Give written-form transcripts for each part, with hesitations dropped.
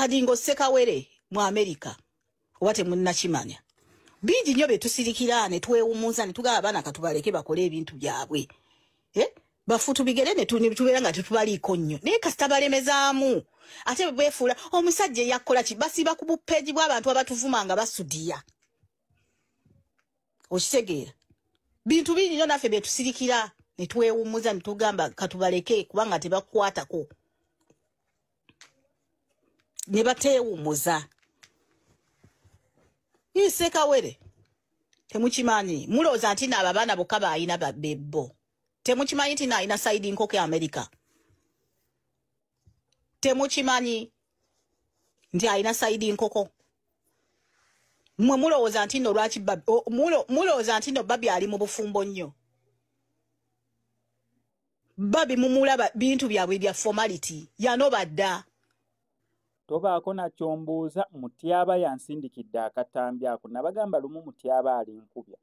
Kadingo Ssekawere mu Amerika, oba temunnakimanya. Bingi nnyo bye tusirikira ne twewummuza ne tugamba abaana katubaleke bakole ebintu byabwe. Eh? Bafutu bigere ne tubeera nga tetubaliiko nnyo, naye kasita balemezaamu ate beefuula omusajja eyakola ki, basiba ku bupeegi bw'abantu abatuvuma nga basudiya. Okitegeera? Bintu bingi nnyo naffe bye tusirikira ne twewummuza ne tugamba katubaleke kubanga tebakwatako, ne bateewummuza. Ssekawere temukimanyi, mulowooza nti naabo abaana bokka baalina bebbo. Temukimanyi nti naalina side nkoko e Amerika? Temukimanyi nti alina side nkoko? Mmwe mulowooza nti nno lwaki mulowooza nti nno Babi ali mu bufumbo nnyo? Babi mumulaba bintu byabwe bya formality, yanoba dda. Tobaako nakyombuuza. Mutyaba yansindikidde akatambi ako. Nabagamba lumu Mutyaba ali nkubya,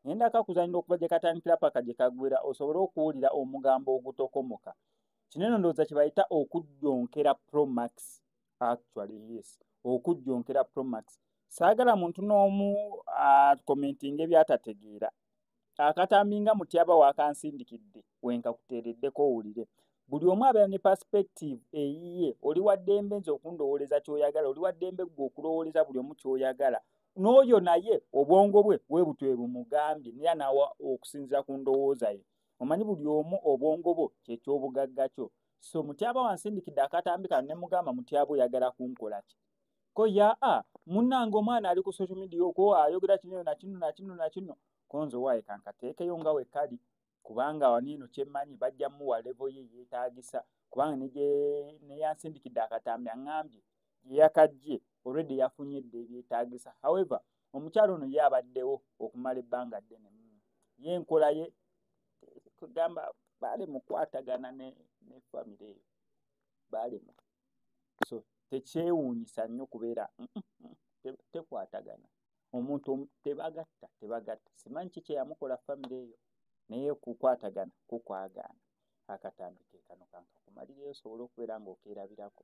ngenda kakuzanyira okuva gye katandikira paka gye kagwera, osobole okuwulira omugambo ogutokomoka. Kino eno ndowooza kye bayita okujjonkera Promax. Actually yes, okujjonkera Promax. Saagala muntu n'omu akomentinga ebyatategeera. Akatambi nga Mutyaba wakansindikidde, wenkakuteereddeko owulire. Buli omu abeera ne perspective eyiye. Oli wa ddembe nze okundowooleza ky'oyagala, oli wa ddembe ggwe okulowooleza buli omu ky'oyagala, n'oyo naye obwongo bwe bwe butwe bumugambye nera nawa okusinziira ku ndowooza ye. Omanyi buli omu obwongo bwo kyekyobugagga kyo. So Mutyaba wansindikidde akatambi kano ne mugamba, "Mutyaba, oyagala kunkola ki?" Ko yaa, munnange omwana ali ku social media okwo ayogera kino na kino na kino na kino. Konze owaaye kankateekeyo nga we kali, kubanga wano eno kyemmanyi bajja muwa level ye yeetaagisa, kubanga neyansindikidde akatambi aŋŋambye yeyakajje already yafunye edda ebyetaagisa. However, omukyalo ono ye abaddewo okumala ebbanga ddene, ye enkola ye kugamba baali mukwatagana ne famire eyo baalema, so tekyewuunyisa nnyo kubeera tekwatagana. Omuntu tebagatta, tebagatta. Simanyi ki kyeyamukola famire eyo, naye kukwatagana kukwagaana. Akatambi ke kano, kankakumalireyo osobole okubeera ng'okeerabirako.